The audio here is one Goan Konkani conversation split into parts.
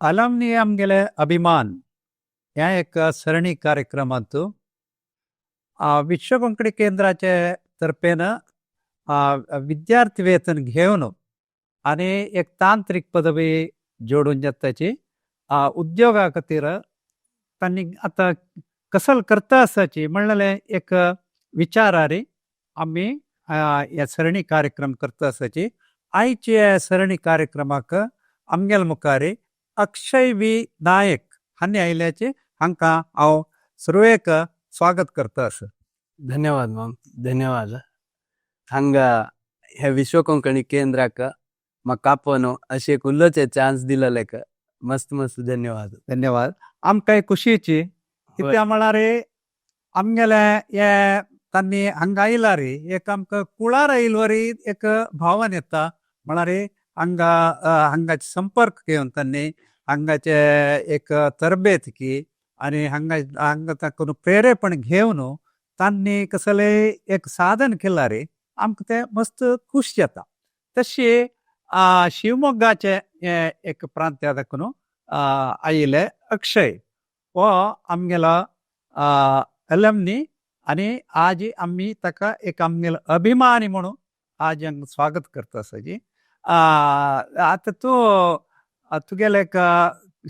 अलामनी आमगेले अभिमान ह्या एक सರಣी कार्यक्रमांत विश्व कोंकणी केंद्राचे तर्फेन विद्यार्थी वेतन घेवन आनी एक तांत्रीक पदवी जोडून जाताची उद्योगा खातीर तांणी आतां कसल करता आसाची म्हणलें एक विचारारी आमी हे सರಣी कार्यक्रम करता आसाची. आयचे सರಣी कार्यक्रमाक आमगेले मुखार अक्षय वी नायक हांणी आयल्याचे, हांकां हांव सुरवेक स्वागत करता आसा. धन्यवाद माम, धन्यवाद. हांगा हे विश्व कोंकणी केंद्राक म्हाका आपोवन अशें एक उलोवचे चान्स दिलेलेक मस्त मस्त धन्यवाद. धन्यवाद. आमकां खुशीची कित्याक म्हळ्यार आमगेले हे तांणी हांगा आयला रे एक आमकां कुळार आयिल्ले वरी एक भावन येता. म्हळ्यार हांगा हांगाचे संपर्क घेवन तांणी हांगाचे एक तरबेत की आनी हांगा हांगा ताकून प्रेरेपण घेवन तांणी कसले एक साधन केला रे आमकां तें मस्त खूश जाता. तशी शिवमोग्गाचे हे एक प्रांत्या दाखून आयिल्ले अक्षय हो आमगेलो अलमनी आनी आज आमी ताका एक आमगेलो अभिमानी म्हणून आज हांगा स्वागत करता आसा. आतां तूं तुगेलें एक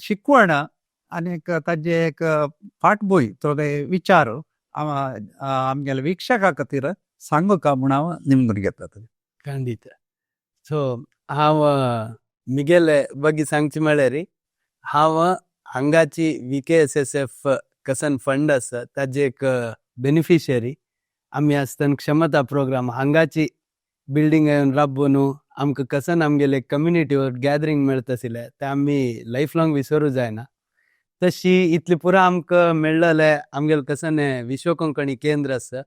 शिकवण आनी एक ताजे एक फाटभूंय, थोडे विचार आमगेल्या वीक्षका खातीर सांगू का म्हूण हांव निमगून घेता. खंडीत. सो हांव मिगेले ಬಗ್ಗೆ सांगची म्हळ्यार हांव हांगाची VKSSF कसन फंड आसा ताजे एक बेनिफिशियरी. आमी आसतना क्षमता प्रोग्राम हांगाची बिल्डींग येवन राबोवन आमकां कसन आमगेले कम्युनिटी गॅदरींग मेळता आशिल्लें तें आमी लायफ लॉंग विसरू जायना. तशी इतली पुरा आमकां मेळ्ळले आमगेले कसन विश्व कोंकणी केंद्र आसा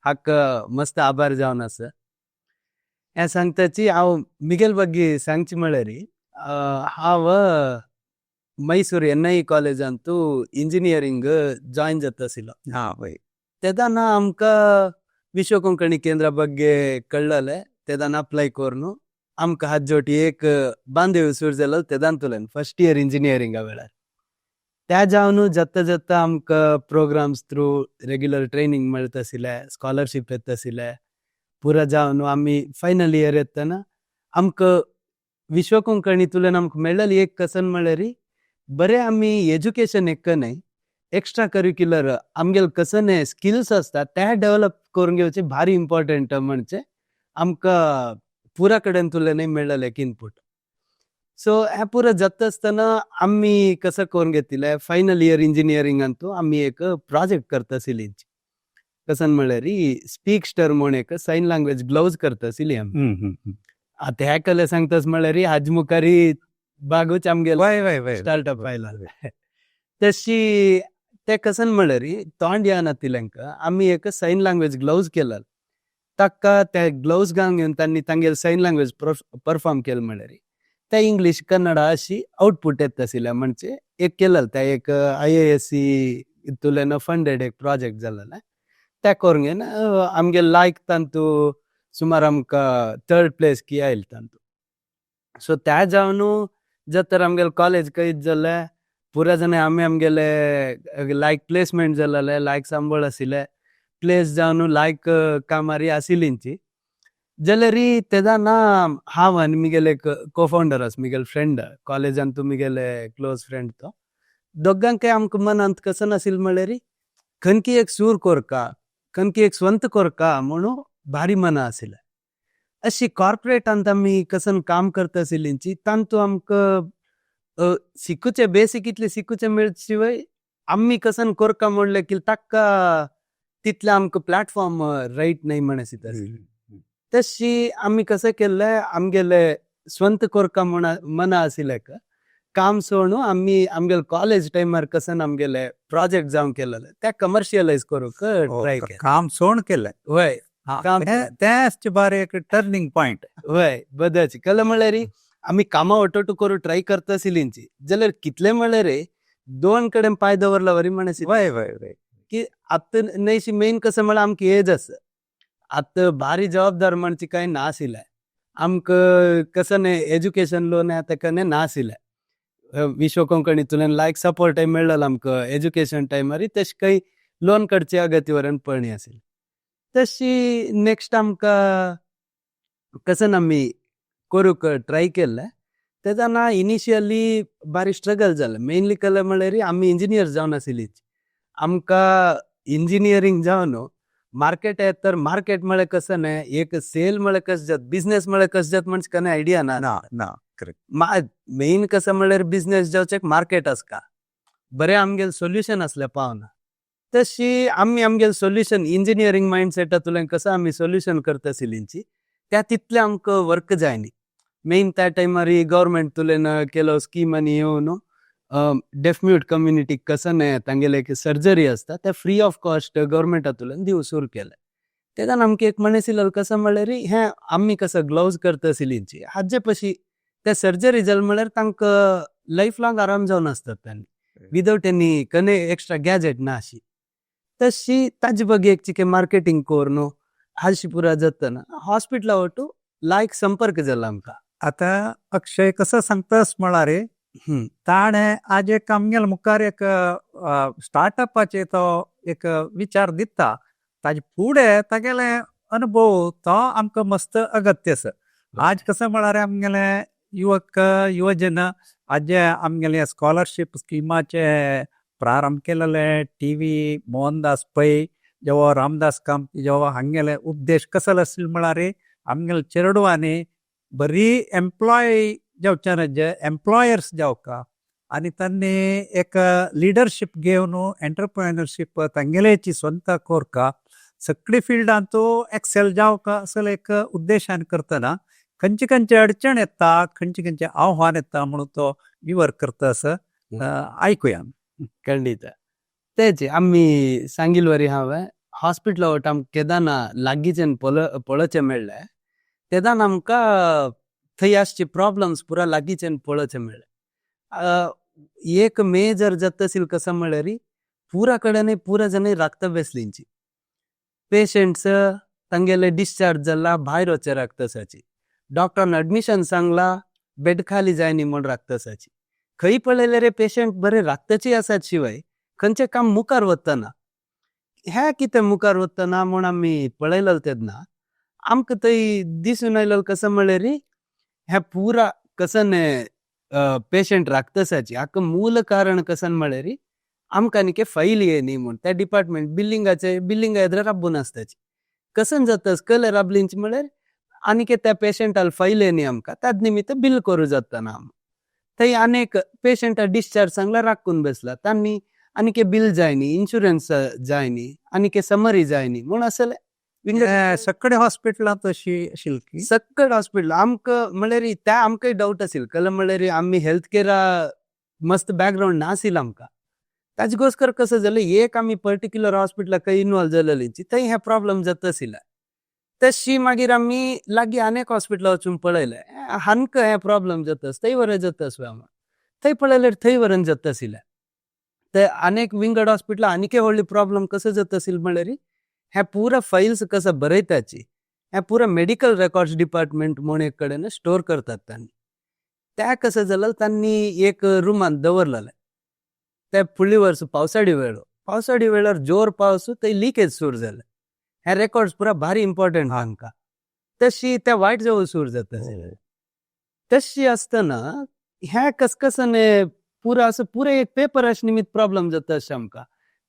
हाका मस्त आभार जावन आसा. हें सांगताची हांव मिगेल ಬಗ್ಗೆ सांगची म्हळ्यार हांव मैसूर NIE कॉलेजांतू इंजिनियरींग जॉयन जाता आशिल्लो. हा वय. तेदना आमकां विश्व कोंकणी केंद्रा ಬಗ್ಗೆ कळ्ळले, तेदना अप्लाय करून आमकां हाजोटी एक बांदेव सुरू जालो तेदांतुल्यान फर्स्ट इयर इंजिनियरिंगा वेळार. त्या जावन जाता जाता आमकां प्रोग्राम्स थ्रू रेग्युलर ट्रेनींग मेळता आशिल्लें, स्कॉलरशीप येता आशिल्लें. पुरा जावन आमी फायनल इयर येतना आमकां विश्व कोंकणीतल्यान आमकां मेळ्ळली एक कसन म्हळ्यार बरें आमी एज्युकेशन एक न्हय, एक्स्ट्रा करिक्युलर आमगेले कसन स्किल्स आसता ते डेवलप करून घेवचे भारी इम्पॉर्टंट म्हणजे आमकां पुरा कडेन तुल्यानय मेळ्ळें एक इनपूट. सो हें पुरा जाता आसतना आमी कसं करून घेतिल्लें, फायनल इयर इंजिनियरिंगांतू आमी एक प्रोजेक्ट करता आशिल्ली. कसन म्हळ्यार स्पीक स्टर म्हूण एक सायन लँग्वेज ग्लोव्ज करता आशिल्ली आमी. आतां हें कले सांगतास म्हळ्यार हाज मुखारी बागूच आमगेलो वय वय वय स्टार्टअप आयला. तशी ते कसन म्हळ्यार तोंड येना आमी एक सायन लँग्वेज ग्लोव्ज केला. ताका ते ग्लोव्ज घालून घेवन तांणी तांगेले सायन लँग्वेज परफॉर्म केले म्हळ्यार ते इंग्लीश कन्नडा अशी आउटपूट येता आशिल्लें. म्हणजे एक केलें ते एक IISc हितूंतल्यान फंडेड एक प्रोजेक्ट जालेलें. ते करून घेवन आमगे लायक तांतू सुमार आमकां थर्ड प्लेस की आयले तांतू. सो त्या जावन जर आमगेले कॉलेज खंयच जालें पुरा जाणां आमी आमगेले लायक प्लेसमेंट जालेले, लायक संबळ आशिल्ले, प्लेस जावन लायक कामारी आशिल्लींची. जाल्यार तेदना हांव आनी मिगेले एक कोफावंडर आसा, मिगेले फ्रेंड, कॉलेजान तूं मिगेले क्लोज फ्रेंड, तो दोगांकय आमकां मनांत कसं नाशिल्लें म्हळ्यार खंयकी एक सूर कोरका, खंयकी एक स्वंत कोरका म्हणून भारी मना आशिल्लें. अशी कॉर्पोरेटांत आमी कसन काम करता आशिल्लींची तांतू आमकां शिकूचे बेसीक इतले शिकूचे मेळचे शिवाय आमी कसन कोरका म्हणलें की ताका तितलें आमकां प्लॅटफॉर्म रायट न्हय म्हण दिसता. तशी आमी कसं केल्लें, आमगेले स्वंत कोरका म्हण मना आशिल्लें काम सोडून आमी आमगेले कॉलेज टायमार कसन आमगेले प्रोजेक्ट जावन केलेले ते कमर्शियलायज करूंक ट्राय केलें. काम सोड केलें. वय. काम तें बारे एक टर्निंग पॉयंट. वय, बदलची कल म्हळ्यार आमी कामां ओटोटू करूं ट्राय करता आशिल्लींची जाल्यार कितले म्हळ्यार दोन कडेन पांय दवरला वरी म्हण. वय वय वय की आतां न्हयशी मेन कसं म्हळ्यार आमकां एज आसा, आतां भारी जबाबदार म्हणचे कांय नाशिल्लें आमकां. कसं न्हय एज्युकेशन लोन आतां कन्या नाशिल्लें. विश्व कोंकणीतून लायक सपोर्टय मेळ्ळो आमकां एज्युकेशन टायमार, तशें काही लोन काडची अगतीवरण पळणी आशिल्ली. तशी नेक्स्ट आमकां कसन आमी करूंक ट्राय केल्लें तेन्ना इनिशियली बारीक स्ट्रगल जालें. मेनली कलें म्हळ्यार आमी इंजिनियर जावन आशिल्ली, आमकां इंजिनियरींग जावन मार्केट येत तर मार्केट म्हळ्यार कसं न्ही, एक सेल म्हळ्यार कशें जात, बिझनेस म्हळ्यार कशें जात म्हणजे कने आयडिया ना. ना ना, करेक्ट. मेन कसं म्हळ्यार बिझनेस जावचें एक मार्केट आसता, बरें आमगेलें सोल्युशन आसलें पावना. तशी आमी आमगेलें सोल्युशन इंजिनियरींग मायंड सेटांतल्यान कसं आमी सोल्युशन करता आशिल्लींची त्या तितलें आमकां वर्क जायनी. मेन त्या टायमार गव्हर्मेंट तुलेन केलो स्किमांनी येवन डेफ म्यूट कम्युनिटीक कसं न्ही तांगेले एक सर्जरी आसता ते फ्री ऑफ कॉस्ट गव्हर्मेंटांतल्यान दिवं सुरू केलें. तेन्ना आमकां एक म्हणेसिल्लो कसं म्हळ्यार हें आमी कसं ग्लोव्ज करता आशिल्लींची हाजे पशी ते सर्जरी जाल म्हळ्यार तांकां लायफ लाँग आराम जावन आसतात तांणी विदाउट एनी कने एक्स्ट्रा गॅजेट ना अशी. तशी ताजे बगे एक चिके मार्केटिंग करून हाशी पुरा जातना हॉस्पिटला वटू लायक संपर्क जाला आमकां. आतां अक्षय कसं सांगतास म्हळ्यार ताणें आज एक आमगेल्या मुखार एक स्टार्टअपाचे तो एक विचार दिता, ताजे फुडें तागेले अनुभव तो आमकां मस्त अगत्य आसा. आज कसं म्हळ्यार आमगेले युवक युवजन आज आमगेले स्कॉलरशीप स्किमाचे प्रारंभ केलेले टी.वी. मोहनदास पै जेव्हा रामदास कामती जेव्हा हांगेले उपदेश कसलो आशिल्लो म्हळ्यार आमगेले चेडवांनी बरी एम्प्लॉय जावचे जे एम्प्लॉयर्स जावका आनी तांणी एक लिडरशीप घेवन एंटरप्रेनरशीप तांगेलेची स्वता कोरका सगळी फिल्डांत तो एक्सेल जावका असो एक उद्देशान करतना खंयचे खंयचे अडचण येता, खंयचे खंयचे आव्हान येता म्हणून तो विवर करता असं आयकुया. खंडीत, तेच आमी सांगिल वरी हांवें हॉस्पिटला वट आमकां केदाना लागींच्यान पळोवचें मेळ्ळें तेदान आमकां थंय आसचे प्रॉब्लम्स पुरा लागींच्यान पळोवचें मेळ्ळें. एक मेजर जाता आशिल्लें कसं म्हळ्यार पुरा कडेन पुरा जाणां राखता बेसलींची पेशंट्स तांगेले डिस्चार्ज जाला भायर वचचे राखतसाची, डॉक्टरान एडमिशन सांगला बेड खाली जायनी म्हूण राखतसाची, खंय पळयल्यार रे पेशंट बरे राखताची आसात शिवाय खंयचें काम मुखार वतना हें कितें मुखार वतना म्हूण आमी पळयलें तेन्ना आमकां थंय दिसून आयलें कसं म्हळ्यार हें पुरा कसन पेशंट राखतसाची हाका मूल कारण कसन म्हळ्यार आमकां न्ही फायल येयनी म्हूण त्या डिपार्टमेंट बिल्लिंगाचे बिल्लिंगा एदरा राबून आसताची कसन जाता कलर राबलींची म्हळ्यार आनीक त्या पेशंटाल फायल येयनी आमकां त्याच निमित्त बील करूं जाता ना. थंय अनेक पेशंटा डिस्चार्ज सांगला राखून बसला तांणी आनीक बील जायनी, इन्शुरन्स जायनी, आनीक समरी जायनी म्हूण असले सगळे हॉस्पिटलांत अशी आशिल्ली. सगळे हॉस्पिटल आमकां म्हळ्यार त्या आमकांय डावट आशिल्लो कल म्हळ्यार आमी हेल्थ केअरा मस्त बॅकग्रावंड नाशिल्लो आमकां ताजे गोस्कर कसं जालें एक आमी पर्टिक्युलर हॉस्पिटलाक खंय इनवॉल्व जालेली थंय हे प्रॉब्लम जाता आशिल्ले. तशी मागीर आमी लागीं अनेक हॉस्पिटलां वचून पळयलें हांकां हे प्रॉब्लम जाता थंय व्हर जाता आसलो थंय पळयल्यार थंय व्हरून जाता आशिल्लें. ते अनेक विंगड हॉस्पिटलां आनीकय व्हडली प्रॉब्लम कसं जाता आशिल्लें म्हळ्यार हे पुरा फायल्स कसं बरयताची हे पुरा मेडिकल रेकॉर्ड्स डिपार्टमेंट म्हूण एक कडेन स्टोर करतात तांणी त्या कसं जालें तांणी एक रुमांत दवरलेलें ते फुडली वर्स पावसाळी वेळ पावसाळी वेळार जोर पावस थंय लिकेज सुरू जालें हे रेकॉर्ड्स पुरा भारी इम्पॉर्टंट आमकां तशी ते वायट जावं सुरू जाता. तशी आसतना ह्या कसकसने पुरा असं पुरे एक पेपर अशें निमित्त प्रॉब्लम जाता अशें आमकां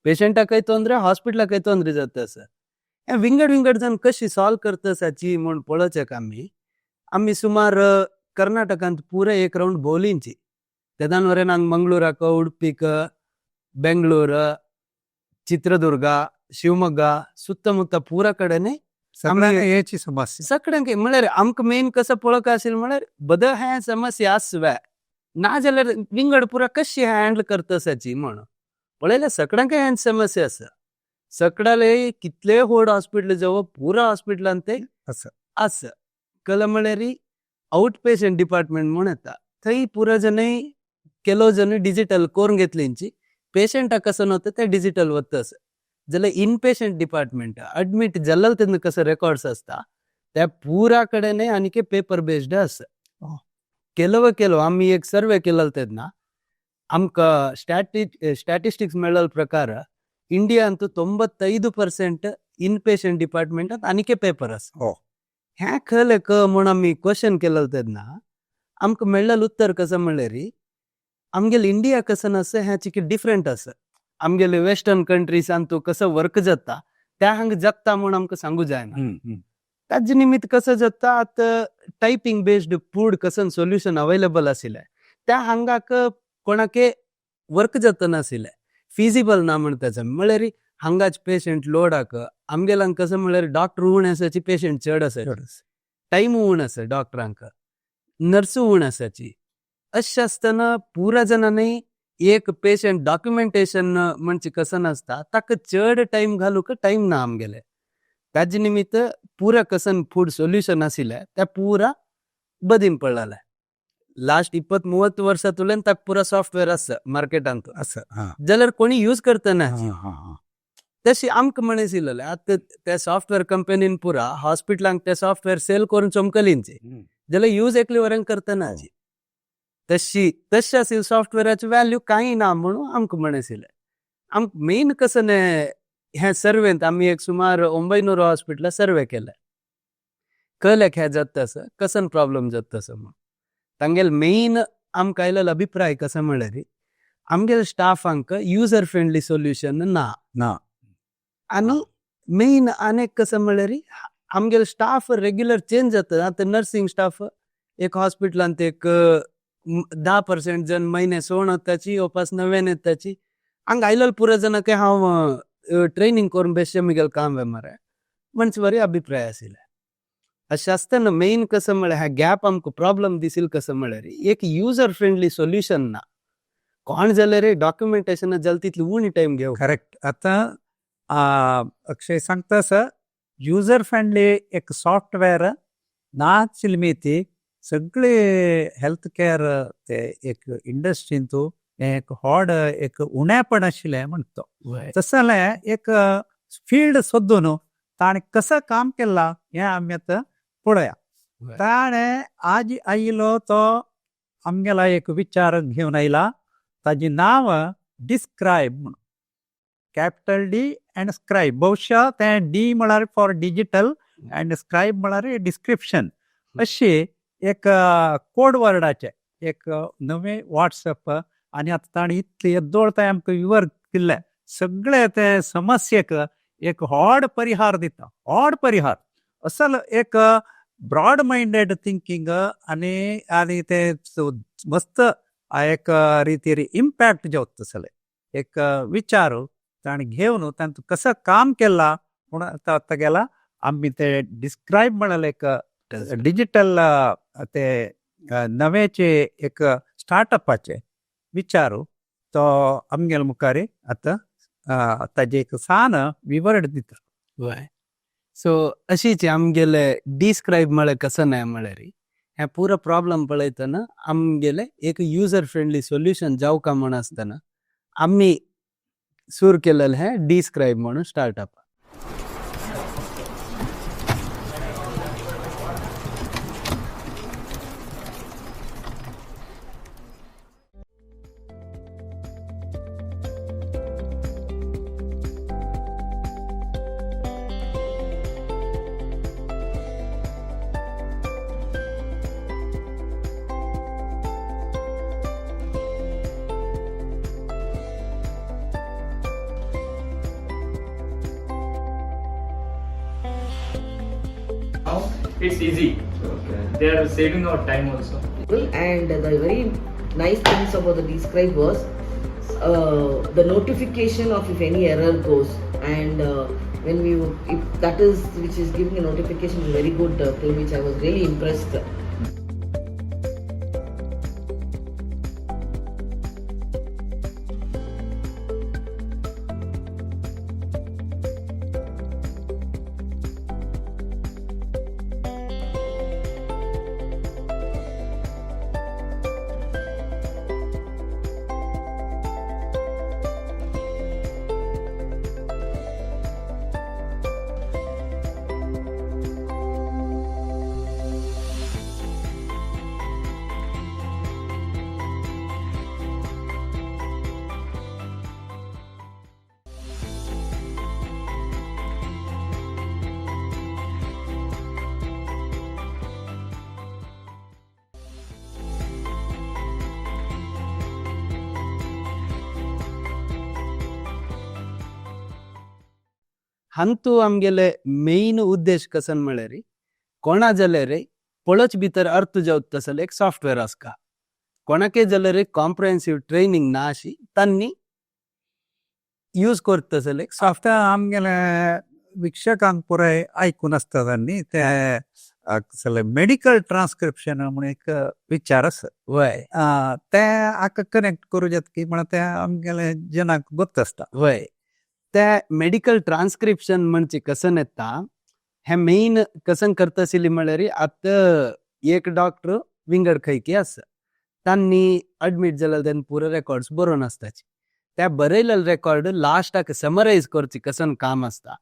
पेशंटाकय तोंदरे हॉस्पिटलाकय तोंदरे जाता आसा हें विंगड विंगड जावन कशी सॉल्व करता आसाची म्हूण पळोवचें आमी आमी सुमार कर्नाटकांत पुरे एक रावंड भोंवलींची तेदान वरेन हांगा मंगळुराक, उडपीक, बेंगळूर, चित्रदुर्गा, शिवमोग्गा सुತ್ತमुತ್ತ पुरा कडेन सगळ्यांक हेची समस्या. सगळ्यांक म्हळ्यार आमकां मेन कसो पळोवंक आशिल्लें म्हळ्यार बद हें समस्या आसवे ना जाल्यार विंगड पुरा कशी हँडल करता आसाची म्हूण पळयल्यार सगळ्यांक हें समस्या आसा. सगळ्याले कितले व्हड हॉस्पिटल जावं पुरा हॉस्पिटलान ते आसा. आसा कल म्हळ्यार आउट पेशंट डिपार्टमेंट म्हूण येता थंय पुरा जनय केलो जण डिजिटल करून घेतलींची पेशंटाक कसो न्हू ते डिजिटल वता आसा. जाल्यार इनपेशंट डिपार्टमेंट एडमीट जाल्ले तेन्ना कसो रेकॉर्ड्स आसता त्या पुरा कडेन आनीक पेपर बेस्ड आसा. केलो केलो आमी एक सर्वे केलो तेन्ना ಆಮಕಾं ಸ್ಟ್ಯಾಟಿಸ್ಟಿಕ್ಸ್ मेळ्ळल ಪ್ರಕಾರ ಇಂಡಿಯಾ ಅಂತೂ 95% ಇನ್ ಪೇಷಂಟ್ ಡಿಪಾರ್ಟ್ಮೆಂಟ್ आनीक पेपर आसा. हो. हें खलें क म्हूण आमी क्वेश्चन केलें तेन्ना आमकां मेळ्ळें उत्तर कसं म्हणल्यार आमगेले इंडिया कसं आसा हें चिकी डिफरंट आसा. आमगेले वेस्टर्न कंट्रीसान तूं कसं वर्क जाता त्या हांगा जगता म्हूण आमकां सांगू जायना. ताजे निमित्त कसं जाता, आतां टायपींग बेस्ड फूड कसं सोल्युशन अवेलेबल आशिल्लें त्या हांगाक कोणाके वर्क जाता नाशिल्लें, फिजिबल ना म्हण तेजें. म्हळ्यार हांगाच पेशंट लोडाक आमगेल्या कसं म्हळ्यार डॉक्टर उण आसाची, पेशंट चड आसाची, टायम उण आसा डॉक्टरांक, नर्सू उण आसाची. अशें आसतना पुरा जाणांनी एक पेशंट डॉक्युमेंटेशन म्हणजे कसं नासता, ताका चड टायम घालूंक टायम ना आमगेले. ताजे निमित्त पुरा कसन फूड सोल्युशन आशिल्लें त्या पुरा बदीन पडलेलें. लास्ट 20-30 वर्सां तुल्यान ताका पुरा सॉफ्टवेअर आसा मार्केटांत आसा, हां. जाल्यार कोणी यूज करतना हां हां हां तशी आमकां म्हणें आतां त्या सॉफ्टवेअर कंपनीन पुरा हॉस्पिटलांक ते सॉफ्टवेअर सेल करून चमकलींचे जाल्यार यूज एकले वरांक करतना. तशी तशें आशिल्ले सॉफ्टवेअराची व्हॅल्यू कांय ना म्हणून आमकां म्हणें. आमकां मेन कसं हें सर्वेंत आमी एक सुमार 900 हॉस्पिटलां सर्वे केलें, कळ्ळें हें जाता आसा कसन प्रॉब्लम जाता आसा म्हूण. तांगेले मेन आमकां आयलेलो अभिप्राय कसो म्हळ्यार आमगेले स्टाफांक युजर फ्रेंडली सोल्युशन ना. ना. आनी मेन आनीक कसं म्हळ्यार आमगेले स्टाफ रेग्युलर चेंज जाता. आतां नर्सिंग स्टाफ एक हॉस्पिटलांत एक 10% जण म्हयने सोण वताची, ओपास नव्यान येताची. हांगा आयलेले पुरो जाणां काय हांव ट्रेनिंग करून बेश्टें म्हगेलें काम वे मरे म्हणजे बरी अभिप्राय आशिल्ले. अशें आसतना मेन कसं म्हळ्यार ह्या गॅप आमकां प्रॉब्लम दिसील कसं म्हळ्यार एक युजर फ्रेंडली सोल्युशन ना. कोण जाल्यार डॉक्युमेंटेशन जाल्यार तितली उणी टायम घेवं. करेक्ट. आतां अक्षय सांगता सर, युजर फ्रेंडली एक सॉफ्टवेअर नाच मिती सगळे हेल्थ केअर ते एक इंडस्ट्रींतू हें एक व्हड एक उणेपण आशिल्लें म्हणतो. तशें जाल्यार एक फिल्ड सोदून ताणें कसं काम केलां हें आमी आतां पळोवया. ताणें आज आयलो तो आमगेलो एक विचार घेवन आयला, ताजें नांव डिस्क्रायब म्हणून, कॅपिटल डी अँड स्क्रायब. बहुशा तें डी म्हळ्यार फॉर डिजिटल अँड स्क्रायब म्हळ्यार डिस्क्रिप्शन, अशी एक कोड वर्डाचें एक नवें वॉट्सएप. आनी आतां ताणें इतलें येदोळ तें आमकां विवर दिल्लें सगळे ते समस्येक एक व्हड परिहार दिता, व्हड परिहार. असल एक ब्रॉड मायंडेड थिंकींग आनी आनी ते मस्त एक रितीर इम्पॅक्ट जावता तसले एक विचार ताणें घेवन तांतूं कसं काम केलां म्हूण तागेला आमी ते डिस्क्रायब म्हळ्यार एक डिजिटल ते नवेचे एक स्टार्टअपाचे विचार तो आमगेले मुखार आतां ताजें एक सान विवरण दिता. वय, सो अशीच आमगेले डिस्क्रायब म्हळ्यार कसं न्हय म्हळ्यार हें पुरो प्रॉब्लम पळयतना आमगेले एक युजर फ्रेंडली सोल्युशन जावका म्हूण आसतना आमी सुरू केलेलें हें डिस्क्रायब म्हणून startup. Now it's easy. They are saving our time also. And the very nice things about the Dscribe was the notification of if any error goes, and when we if that is which is giving a notification is very good thing, which I was really impressed. हांतू आमगेले मेन उद्देश कसन म्हळ्यार कोणा जाल्यार पळोवच भितर अर्थ जावत तसले एक सॉफ्टवेअर आसका. कोणाकय जाल्यार कॉम्प्रिहेन्सिव ट्रेनिंग ना अशी तांणी यूज करता तसले एक आतां आमगेले वीक्षकांक पुराय आयकून आसता न्ही ते कसले मेडिकल ट्रान्स्क्रिप्शन म्हूण एक विचार आसा. वय. ते हाका कनेक्ट करूं जाता की म्हळ्यार ते आमगेले जनाक गोत्त आसता. वय, ते मेडिकल ट्रान्स्क्रिप्शन म्हणजे कसन येता, हे मेन कसन करता आशिल्ली म्हळ्यार आतां एक डॉक्टर विंगड खंयकी आसा, तांणी अडमीट जाल्यार तेन्ना पुरो रेकॉर्ड्स बरोवन आसताची. त्या बरयलेले रेकॉर्ड लास्टाक समरायज करची कसन काम आसता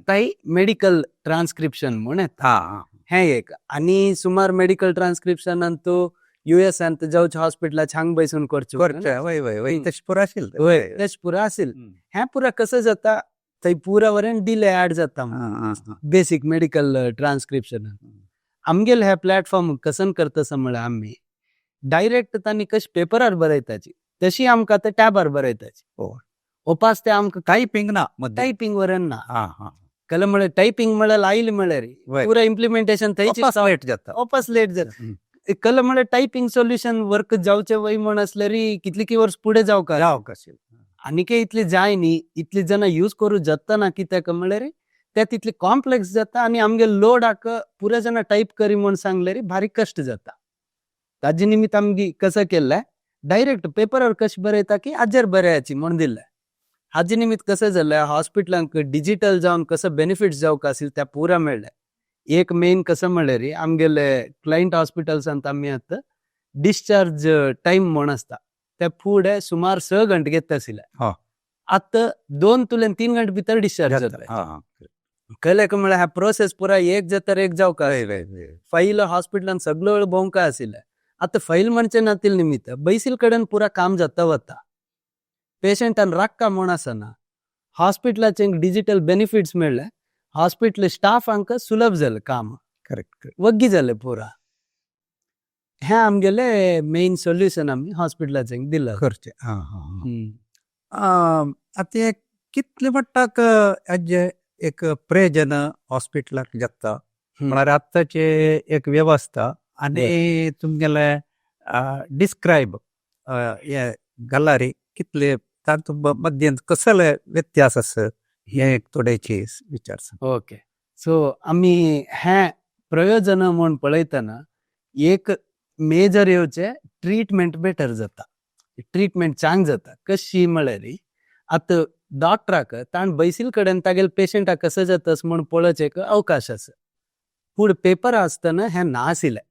ताई मेडिकल ट्रान्स्क्रिप्शन म्हूण येता. हें एक. आनी सुमार मेडिकल ट्रान्स्क्रिप्शन तूं युएस अंत जावचे हॉस्पिटलाच हांग बैसून करचें. करचें, वय वय वय, तशें पुरो आशिल्लें. वय, तशें पुरो आशिल्लें. हें पुरा कसं जाता, थंय पुरा वरेन डिले ऍड जाता. बेसीक मेडिकल ट्रान्स्क्रिप्शन आमगेले हे प्लॅटफॉर्म कसन करता म्हळ्यार आमी डायरेक्ट तांणी कशें पेपरार बरयताची तशी आमकां ते टॅबार बरयताची. ओपास ते आमकां टायपिंग ना मदीं. टायपिंग वरेन ना. आं हां कल म्हळ्यार टायपिंग म्हळ्यार आयली म्हळ्यार पुरा इम्प्लिमेंटेशन थंयच ओपास लेट जाता. ओपास लेट जाता. कल म्हळ्यार टायपिंग सोल्युशन वर्क जावचे वय म्हण आसल्यार कितली की वर्स फुडें जावका. जावंक आशिल्लें. आनीकय इतली जाय न्ही, इतली जाणां यूज करूं जाता ना, कित्याक म्हळ्यार ते तितले कॉम्प्लेक्स जाता आनी आमगे लोडाक पुरा जाणां टायप करी म्हण सांगल्यार भारी कश्ट जाता. ताजे निमित्त आमगे कसं केल्लें, डायरेक्ट पेपरार कशें बरयता की हाजेर बरयाची म्हण दिल्लें. हाजे निमित्त कसं जालें, हॉस्पिटलांक डिजिटल जावन कसं बेनिफिट्स जावंक आशिल्ले ते पुरा मेळ्ळे. एक मेन कसं म्हळ्यार आमगेले क्लायंट हॉस्पिटल्सांत आमी आतां डिस्चार्ज टायम म्हण आसता ते फुडें सुमार 6 घंटे घेता आशिल्ले. आतां 2 तुल्यान 3 घंटे भितर डिस्चार्ज जाता. कळ्ळें का? म्हळ्यार ह्या प्रोसेस पुरा एक जाता एक जावका. वय वय वय. फायल हॉस्पिटलान सगळो वेळ भोंवका आशिल्लें. आतां फायल म्हणचें नातिल्ले निमित्त बैसील कडेन पुरा काम जाता वता, पेशंटान राक्का म्हण आसना. हॉस्पिटलाचे डिजिटल बेनिफिट्स मेळ्ळे, हॉस्पिटल स्टाफांक सुलभ जालें काम. करेक्ट. वग्गी जालें पुरा. हें आमगेलें मेन सोल्युशन आमी हॉस्पिटलाचे दिलां. करचें. आं हां. आतां हें कितले मट्टाक हाजें एक प्रयोजन हॉस्पिटलाक जाता, म्हळ्यार आतांचे एक वेवस्था आनी तुमगेले डिस्क्रायब हे गलारी कितले तातूंत मद्यंत कसले व्यत्यास आसा, हे एक थोडेची विचार सांग. ओके, सो आमी हें प्रयोजन म्हूण पळयतना एक मेजर येवचें ट्रिटमेंट बेटर जाता, ट्रिटमेंट चांग जाता. कशी म्हळ्यार आतां डॉक्टराक ताण बैसील कडेन तागेले पेशंटाक कसं जाता म्हूण पळोवचें एक अवकाश आसा. पूण पेपर आसतना हें नाशिल्लें.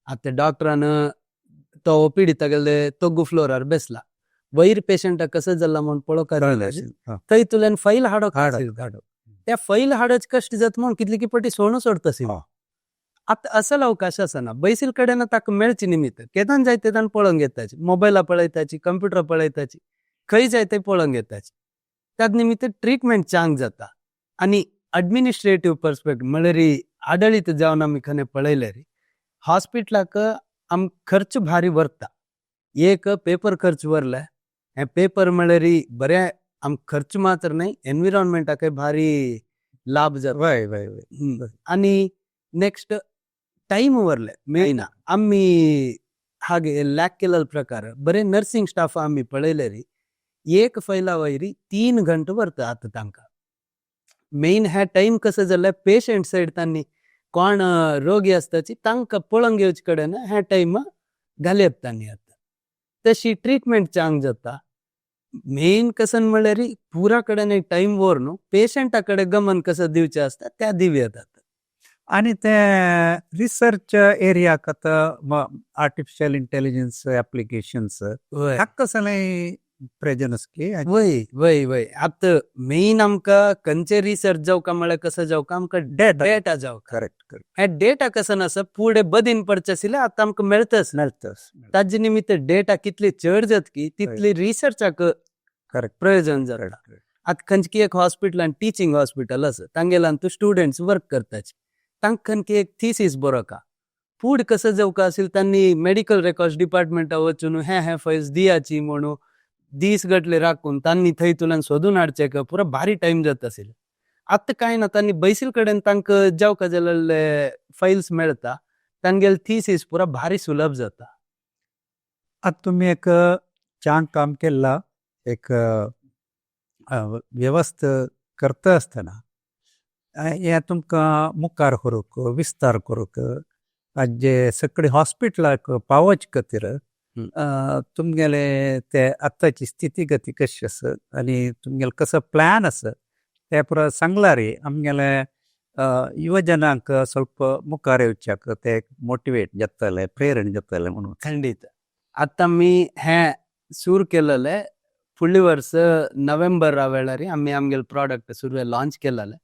आतां डॉक्टरान तो ओपीडी तागेले तोग्गू फ्लोरार बेसला, वयर पेशंटाक कसं जाला म्हूण पळोवंक थंय तुल्यान फायल हाडप, त्या फायल हाडच कश्ट जाता म्हूण कितली की पटी सोणू सोडता. आतां असल अवकाश आसना, बैसील कडेन ताका मेळचे निमित्त केदान जाय तेदान पळोवंक घेताची, मोबायला पळयताची, कंप्युटर पळयताची, खंय जाय थंय पळोवंक घेताची. त्या निमित्त ट्रिटमेंट चांग जाता. आनी एडमिनिस्ट्रेटीव पर्सपेक्ट म्हळ्यार आडळीत जावन आमी खंय पळयल्यार हॉस्पिटलाक आम खर्च भारी व्हरता. एक पेपर खर्च व्हरले, हे पेपर म्हळ्यार बरें आम खर्च मात्र न्हय, एनविरोनमेंटाकय भारी लाभ जाता. वय वय वय. आनी नेक्स्ट टायम व्हरले मेळना. आमी हागे लॅक केलेलो प्रकार बरें नर्सिंग स्टाफ आमी पळयल्यार एक फायला वयरी 3 घंटे व्हरता आतां तांकां. मेन हे टायम कसं जाल्यार पेशंट सायड तांणी कोण रोगी आसताची तांकां पळोवंक घेवचे कडेन हे टायम घालयत तांणी. आतां तशी ट्रिटमेंट चांग जाता. मेन कसन म्हळ्यार पुरा कडेन एक टायम व्हर न्हू, पेशंटा कडेन गमन कसं दिवचें आसता त्या दिवया आतां. आनी ते रिसर्च एरियाक आतां आर्टिफिशियल इंटेलिजन्स एप्लिकेशन्स हाका कसलें प्रयोजन आसा की? वय वय वय. आतां मेन आमकां खंयचे रिसर्च जावका म्हळ्यार कसं जावका, आमकां डेटा जावका. Correct correct. हे डेटा कसं आसा फुडें बदीन पडचें आशिल्लें आतां आमकां मेळतच. मेळटा. ताजे निमित्त डेटा कितली चड जातकी तितली रिसर्चाक करेक्ट. प्रयोजन जाता. आतां खंयची एक हॉस्पिटलान टिचींग हॉस्पिटल आसा तांगेल्यान तूं स्टुडंट्स वर्क करताची, तांकां खंयकी एक थिसीस बरोवका फूड कसं जावका आशिल्लें तांणी मेडिकल रेकॉर्ड्स डिपार्टमेंटा वचून हे हे फायल्स दियाची म्हणून दीस गटले राखून तांणी थंय तुल्यान सोदून हाडचें का पुरा भारी टायम जाता आशिल्लें. आतां कांय ना, तांणी बैसील कडेन तांकां जावका जाल्ले फायल्स मेळता, तांगेले थिसीस पुरा भारी सुलभ जाता. आतां तुमी एक चांग काम केल्ला, एक व्यवस्थ करता आसतना हें तुमकां मुखार करूंक, विस्तार करूंक, जे सगळे हॉस्पिटलाक पावोवचे खातीर तुमगेले ते आतांची स्थिती गती कशी आसा आनी तुमगेलो कसो प्लॅन आसा ते पुरा सांगल्यार आमगेले युवजनांक ಸ್ವಲ್ಪ मुखार येवच्याक ते मोटिवेट जातले, प्रेरण जातले म्हणून. खंडीत. आतां आमी हें सुरू केलेलें फुडले वर्स नोव्हेंबरा वेळार आमी आमगेले प्रॉडक्ट सुरवे लॉन्च केलेले.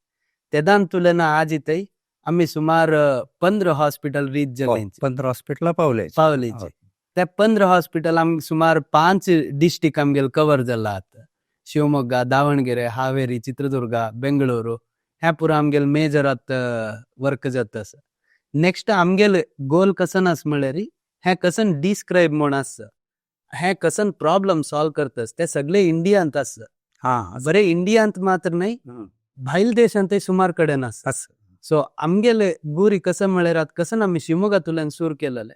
तेदान तुलना आज इतय आमी सुमार 15 हॉस्पिटल रीच जाले. 15 हॉस्पिटलां पावले. पावलीचे. ते 15 हॉस्पिटल आमी सुमार 5 डिस्ट्रिक्ट आमगेले कवर जाला आतां. शिवमोग्गा, दावणगेरे, हावेरी, चित्रदुर्गा, बेंगळुरू हें पुरा आमगेले मेजर आतां वर्क जाता आसा. नेक्स्ट आमगेले गोल कसन आसा म्हळ्यार हें कसन डिस्क्रायब म्हूण आसा, हें कसन प्रॉब्लम सॉल्व करता ते सगळे इंडियांत आसा. बरें, इंडियांत मात्र न्हय, भायल देशांतय सुमार कडेन आसा. आसा. सो आमगेले गुरी कसं म्हळ्यार आतां कसन आमी शिवमोग्गा तुल्यान सुरू केलेले,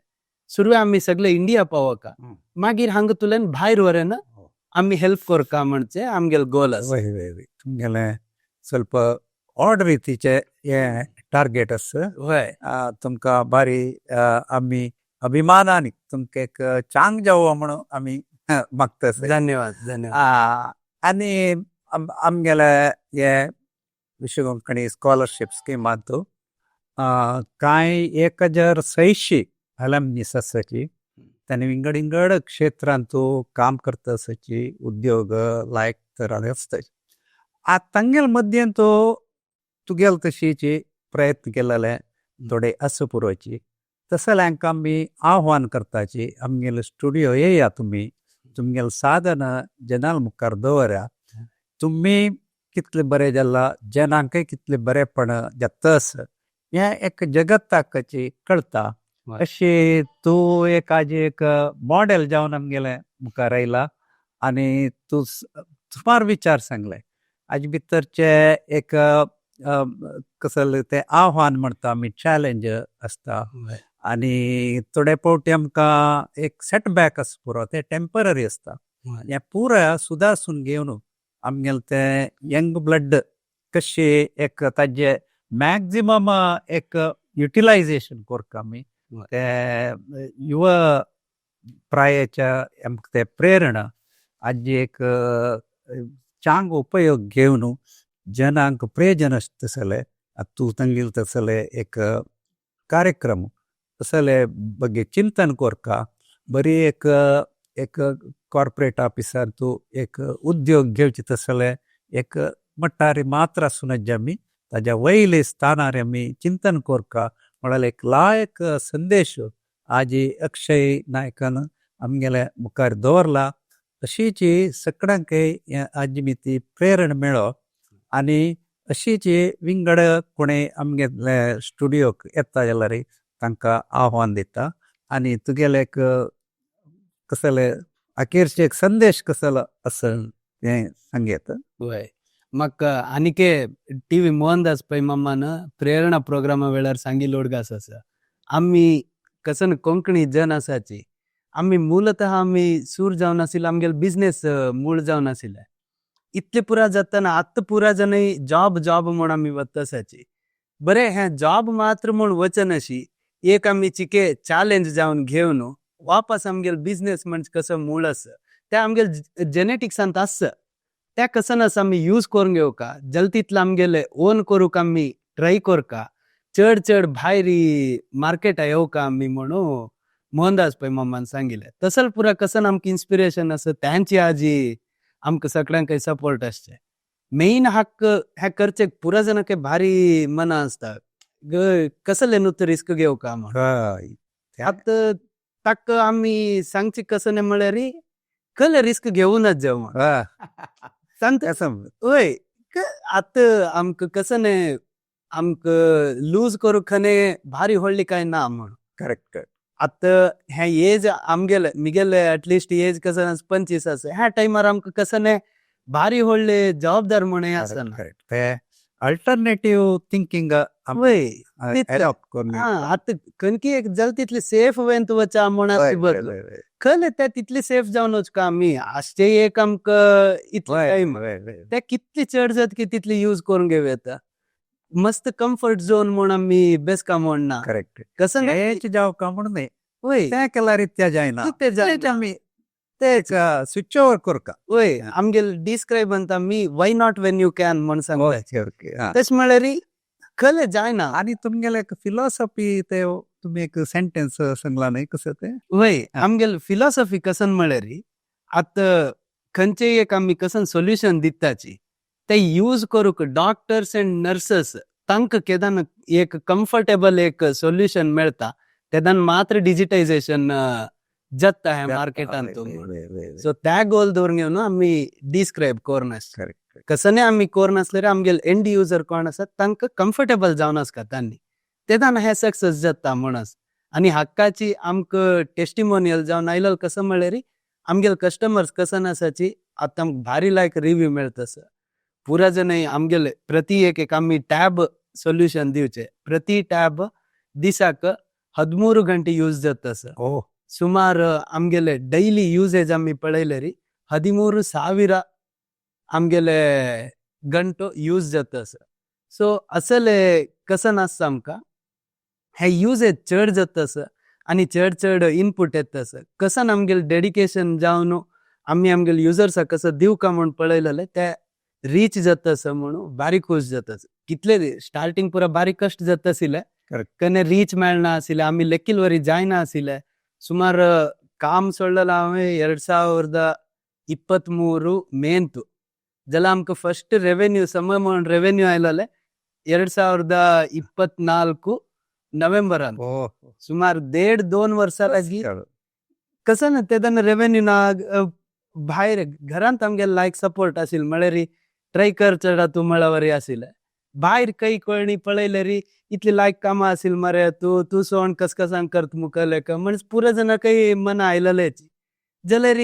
सुरवे आमी सगळे इंडिया पावोका, मागीर हांगा तुल्यान भायर व्हरेन आमी हेल्प करका म्हणचे आमगेले गोल आसा. वय वय वय, तुमगेले ಸ್ವಲ್ಪ ऑड रितीचे हे टार्गेट आसा. वय. तुमकां बारी आमी अभिमानान तुमकां एक चांग जावो म्हणून आमी मागता. धन्यवाद, धन्यवाद. आनी आमगेले हे विश्व कोंकणी स्कॉलरशीप स्किमांतू कांय 1600 अलमनीस आसाची, तांणी विंगड विंगड क्षेत्रांतू काम करता आसाची, उद्योग लायक तर आसता. आतां तांगेले मद्येन तो तुगेले तशीची प्रयत्न केलेले थोडे आसा पुरोवची, तसले हांकां आमी आव्हान करताची, आमगेले स्टुडियो येया, तुमी तुमगेले साधन जनाल मुखार दवरा, तुमी कितले बरें जाला, जनांकय कितले बरेंपण जाता आसा हें एक जगताकची कळटा. अशी तूं एक आज एक मॉडेल जावन आमगेले मुखार आयला आनी तूं सुमार विचार सांगले. हाजे भितरचे एक कसलें तें आव्हान म्हणटा आमी, चॅलेंज आसता आनी थोडे फावटी आमकां एक सेटबॅक आसा पुरो, तें टेंपररी आसता. हें पुरा सुदासून घेवन आमगेलें तें यंग ब्लड कशें एक ताजें मॅक्झिमम एक युटिलायझेशन करता आमी, ते युव प्रायेच्या आमकां ते प्रेरणा हाजी एक चांग उपयोग घेवन जनांक प्रयोजन आसता तसले तूं तांगेले तसले एक कार्यक्रम तसले बगे चिंतन करता, बरी एक एक कॉर्पोरेट ऑफिसार तूं एक उद्योग घेवचे तसले एक मट्टारी मात्र आसून आमी ताज्या वयले स्थानार आमी चिंतन करता म्हळ्यार एक लायक संदेश आजी अक्षय नायकान आमगेले मुखार दवरला. अशीच सगळ्यांकय आजी मिती प्रेरणा मेळो आनी अशीच विंगड कोणें आमगेले स्टुडियोक येता जाल्यार तांकां आव्हान दिता आनी तुगेले एक कसले अखेरचे एक संदेश कसलो आसा तें सांगयता. वय, म्हाका आनीके टी व्ही मोहनदास पै मामान प्रेरणा प्रोग्रामा वेळार सांगिल्लो उडगास आसा, आमी कसन कोंकणी जन आसाची, आमी मूलतः आमी सूर जावन आशिल्ले, आमगेले बिजनेस मूळ जावन आशिल्ले. इतले पुरा जातना आतां पुरा जनय जॉब जॉब म्हूण आमी वता आसाची. बरें, हें जॉब मात्र म्हूण वचनाशी, एक आमी चिके चॅलेंज जावन घेवन वापस आमगेले बिजनेस म्हणजे कसो मूळ आसा ते आमगेले जेनेटिक्सांत आसा, त्या कसन आसा आमी यूज करून घेवका, जल्तीतले आमगेले ओन करूंक आमी ट्राय करका, चड चड भायर मार्केटा येवका आमी म्हणून मोहनदास पै मामान सांगिल्लें. तसल पुरा कसन आमकां इन्स्पिरेशन आसा, तांची आजी आमकां सगळ्यांकय सपोर्ट आसचें. मेन हक्क हें करचें पुरा जाणांक भारी मना आसता, कसलें न्हू रिस्क घेवका म्हूण. आतां ताका आमी सांगचे कसलें म्हळ्यार कसलें रिस्क घेवनात जेवण सांगता. वय, आतां आमकां कसलें आमकां लूज करूंक खने भारी व्हडली कांय ना म्हूण. करेक्ट. आतां हें एज आमगेले मिगेले एटलिस्ट एज कसो 25 आसा, ह्या टायमार आमकां कसलें भारी व्हडले जबाबदार म्हूण हें आसना. करेक्ट. ते अल्टरनेटिव्ह थिंकिंग वय तितलें. अडॉप्ट करून हा आतां खंयकी एक जाल तितले सेफ वेन तूं वचा म्हण हय, बरं हय, हय, खरें ते तितले सेफ जावन वचका आमी आसचे एक आमकां इतले हय, टायम हय, हय. ते कितले चड जात की तितले यूज करून घेवं येता मस्त कम्फर्ट झोन म्हण आमी बेसका म्हण ना करेक्ट. कसं हेच जावका म्हणून न्ही, वय तें केल्यार इत्या जायना. ते जायना. तेच आमी तेच स्विच ओवर करका. वय आमगेले डिस्क्रायब म्हणटा आमी, why not when you can म्हण सांगता. ओके ओके हा. तशें म्हळ्यार खरें जायना. आनी तुमगेले एक फिलॉसॉफी, ते तुमी एक सेंटेन्स सांगला न्ही, कसं ते? वय, आमगेले फिलॉसॉफी कसन म्हळ्यार आतां खंयचेय एक आमी कसन सोल्युशन दिताची ते यूज करूंक डॉक्टर्स एंड नर्सस तांकां केदान एक कम्फर्टेबल एक सोल्युशन मेळटा तेदान मात्र डिजिटायझेशन जाता हे मार्केटान. सो त्या गोल दवरून घेवन आमी डिस्क्रायब करनास. करेक्ट. कसने आमी करनासल्यार आमगेले एंड युजर कोण आसा तांकां कम्फर्टेबल जावन आसता तांणी तेदान हे सक्सेस जाता म्हणस. आनी हक्काची आमकां टेस्टिमोनियल जावन आयलो कसो म्हळ्यार आमगेले कस्टमर्स कसन आसाची आतां आमकां भारी लायक रिव्यू मेळटा सर. पुरा जण आमगेले प्रति एक एक आमी टॅब सोल्युशन दिवचे, प्रति टॅब दिसाक 13 गंटे यूज जाता सर. सुमार आमगेले डैली यूसेज आमी पळयल्यार 13,000 आमगेले गंटो यूज जाता सर. सो असले कसन आसता आमकां हे युजेज चड जाता सर आनी चड चड इनपूट येता सर. कसन आमगेले डेडिकेशन जावन आमी आमगेले युजर्साक कसो दिवका म्हूण पळयलेले ते रीच जाता सर म्हणून बारीक खूश जाता सर. कितले स्टार्टिंग पुरा बारीक कश्ट जाता आशिल्ले. कन्या रीच मेळना आशिल्ले, आमी लेकील वरी जायना आशिल्ले. सुमार काम सोडलेलं हांवें 2023 ಮೇಂತು ಜಲ ಆಮ್ಕ ಫಸ್ಟ್ ರೆವೆನ್ಯೂ ಸಮ म्हण ರೆವೆನ್ಯೂ ಆಯ್ಲಲೆ 2024 नोव्हेंबर ಅಂತ. सुमार देड दोन वर्सां लागीं कसं ना तेन्ना रेवेन्यू ना भायर घरांत आमगेले लायक सपोर्ट आशिल्लो म्हळ्यार ट्राय कर चेडा तूं म्हळ्या आशिल्लें. भायर खंय कोणी पळयल्यार इतली लायक कामां आशिल्ली मरे तूं तूं सोण कसकसान करता मुखार म्हणजे पुरो जाणां काही मना आयलेलेच. जाल्यार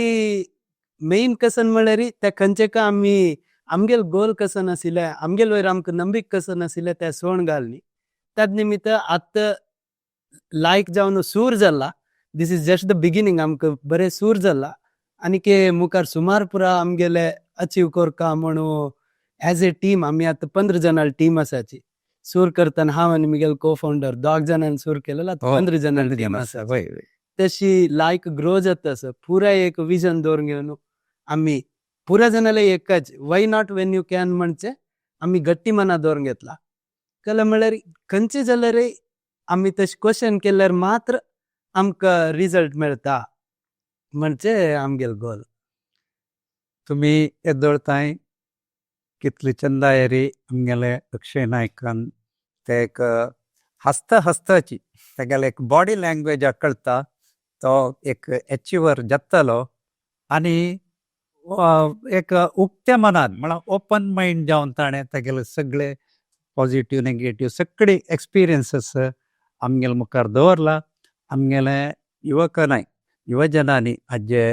मेन कसन म्हळ्यार त्या खंयचे का आमी आमगेल गोल कसन आशिल्लें, आमगेल वयर आमकां नंबीक कसन आशिल्लें तें सोण घाल न्ही. त्याच निमित्त आतां लायक जावन सूर जाला. This is just the beginning. आमकां बरें सूर जाला आनी के मुखार सुमार पुरा आमगेले अचीव करका म्हणून एज ए टीम आमी आतां 15 जाणां टीम आसाची. सूर करतना हांव आनी म्हगेलो को फावंडर दोग जाणांनी सूर केलेलो, आतां 15 जाणां टीम आसा. वय वय. तशी लायक ग्रो जाता सर. पुराय एक विजन दवरून घेवन आमी पुरा जाणाले एकच why not when you can म्हणजे आमी गट्टी मना दवरून घेतला. कळ्ळें म्हळ्यार खंयचे जाल्यार आमी तशें क्वेश्चन केल्यार मात्र आमकां रिजल्ट मेळटा म्हणजे आमगेलो गोल. तुमी येदोळताय कितले चंदायरी आमगेले अक्षय नायकान ते एक हसता हसताची तेगेले एक बॉडी लँग्वेज कळटा तो एक एचिवर जातलो आनी एक उक्त्या मनान म्हळ्यार ओपन मायंड जावन ताणें तेगेले सगळे पॉझिटिव्ह नेगेटिव्ह सगळे एक्सपिरियन्सीस आमगेले मुखार दवरला. आमगेले युवकांनी युवजनांनी हाजे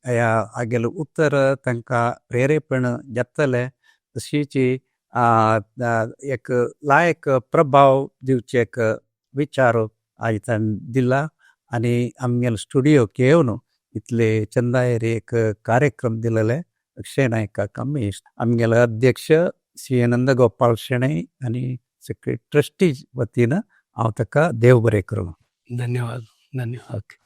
ह्या हागेले उत्तर तांकां प्रेरेपण जातलें तशीची एक लायक प्रभाव दिवचे एक विचार आयज ताणें दिला आनी आमगेले स्टुडियोक येवन इतले चंदायेर एक कार्यक्रम दिलेले अक्षय नायकाक आमी आमगेले अध्यक्ष श्री नंदगोपाल शेणै आनी सगळे ट्रस्टी वतीन हांव ताका देव बरें करूं. धन्यवाद, धन्यवाद. ओके.